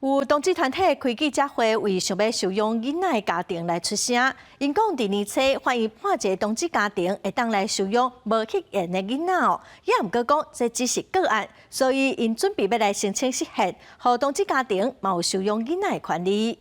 有同志團體開記者會，為想欲收養囡仔的家庭來出聲。𪜶講佇年初法院判一个同志家庭會當來收養無血緣的囡仔哦，也毋過講這只是個案，所以𪜶準備欲來申請釋憲，予同志家庭嘛有收養囡仔的權利。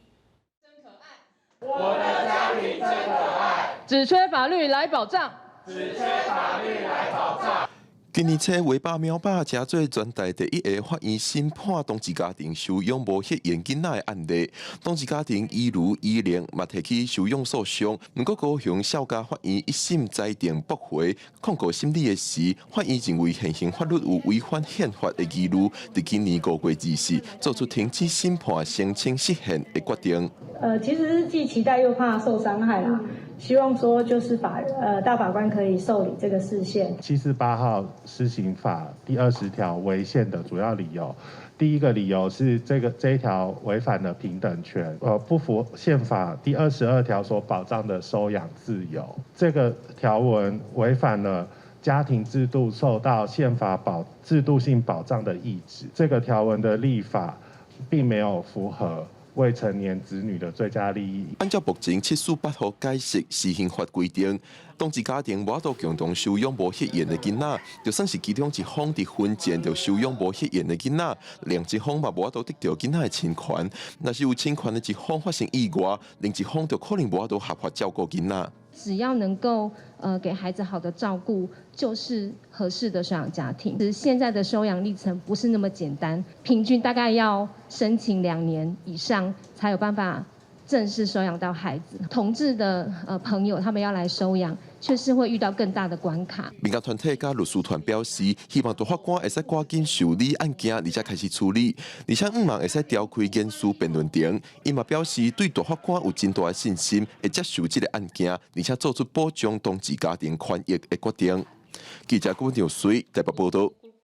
我的家庭真可愛，只缺法律來保障，只缺法律來保障。今年初，畫霸喵霸成做全台第一个法院審判同志家庭收養無血緣囡仔的案例。同志家庭伊如伊玲嘛提起收養訴訟，毋過高雄少家法院一審裁定駁回，抗告審理的時，法院認為現行法律有違反憲法的疑慮，佇今年5月24做出停止審判、申請釋憲的決定。其實是既期待又怕受傷害啦。希望說就是大法官可以受理這個釋憲。748號施行法第20條違憲的主要理由，第一個理由是這一條違反了平等權，不符憲法第22條所保障的收養自由。這個條文違反了家庭制度受到憲法制度性保障的意旨。這個條文的立法並沒有符合未成年子女的最佳利益。按照目前748號解釋施行法規定，同志家庭無法度共同收養無血緣的囡仔，就算是其中一方佇婚前就收養無血緣的囡仔，另一方嘛無法度得著囡仔的親權。若是有親權的一方發生意外，另一方就可能無法度合法照顧囡仔。只要能夠給孩子好的照顧，就是合適的收養家庭。其實現在的收養歷程不是那麼簡單，平均大概要申請2年以上才有辦法正式收養到孩子。同志的朋友，他們要來收養，確實會遇到更大的關卡。民間團體佮律師團表示，希望大法官會使趕緊受理案件，而且開始處理，而且向望會使調開言詞辯論庭。伊嘛表示對大法官有真大的信心，會接受這个案件，而且做出保障同志家庭權益的決定。記者郭長水台北報導。